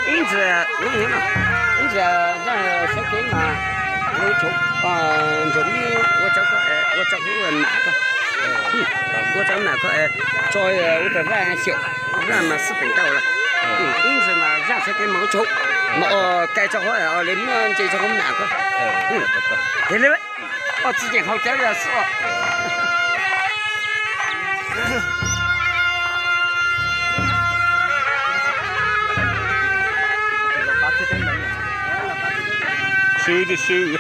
Ib ntsis, ib ntsis zaj sawv kev mas ua tsaug, ua tsaug ua tsaug ua tsaug nam koj, ua tsaug nam koj tso ua tau zaj xyaum, zaj mas xwb peem tau lawm. Ib ntsis mas zaj sawv kev mas ua tsaug, mas ua kai tso qhov li muaj ntse tso qhov nam koj. Ces li, koj tsis nyeem hauv cawv li xwb os. Swb twb swb.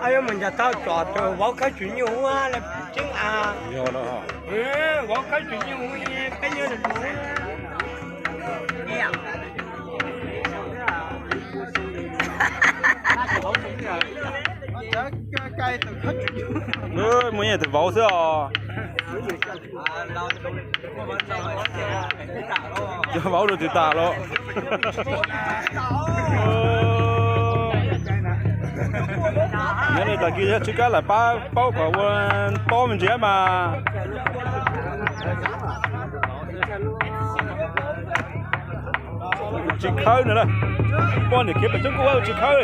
Yuav mus ncav tau tsom tus vauv khawb tswv nyuj ua le tseeb a. Vauv khawb tswv nyuj peb nyob. Mus nyiam tus vauv xwb os. Cov vauv rau tus tas los. Nyob li tag kis yog Tsw Kab lam pab paub kom ua tob me ntsis mas. Tsis khawb no na. Poj niam khiav pem tsob kuj ua tsis khawb.